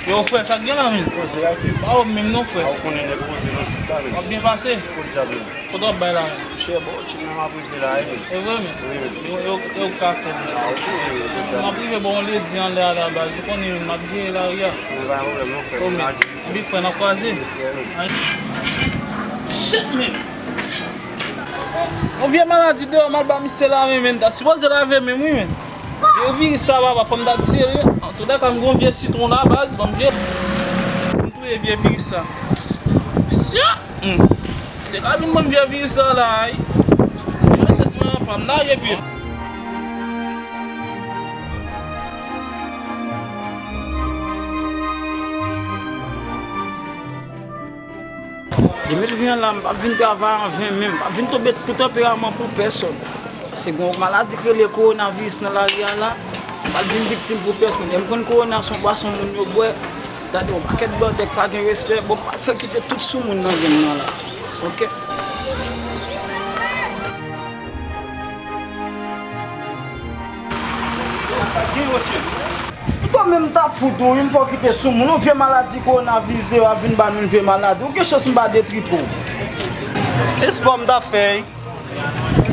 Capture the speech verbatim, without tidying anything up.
Yo, frè, sa k gen la, men? Poze a, tou. Pa wè menm non, frè. A, ou konnen nèg poze nan sou ta, men. W ap byen pase? Kot djab, men? Kot w ap bay la, men? Chè, bon, tchip nan m ap rive la, wi, men. E vre, men? Wi, men. Yo, yo, yo ka fè, men. A, ok, men, kot djab. M ap rive bon ledi anlè a la baz. Ou konnen, men, m ap jere lari a. Men pa pwoblèm, non, frè. Epi, frè, n ap kwaze. Respè, men. Shit, men. Yon vye maladi deyò, m al ba misye lave men, m ta sipoze lave men m, wi, men. Vye viris sa, papa, fò m ta tire. Antoulèka, m gon vye sitwon la, baz, ban m vye. M touye vye viris sa. Sya! Hmm. Se ka vin ban m vye viris sa la, ay. Vye tèt mwen anpam la, ye vye. De mil ven an la, m p ap vin travay an ven, men m p ap vin tonbe pou tanperaman pou pèsonn. Paske gen yon maladi ki rele kowonaviris nan lari a la, m p ap vin viktim pou pèsonn. E m konn kowona se yon bwason moun yo bwè, tande yon pakèt blòdè k pa gen respè, bon, m p ap fè kite tout sou moun nan gang nan la. Ok? Ou pa menm ta fout ou, wi, m fò kite sou moun. Yon vye maladi kowonaviris deyò ap vin ba nou yon vye maladi. Ou gen chans m pa detripe w. Espò m ta fè, wi.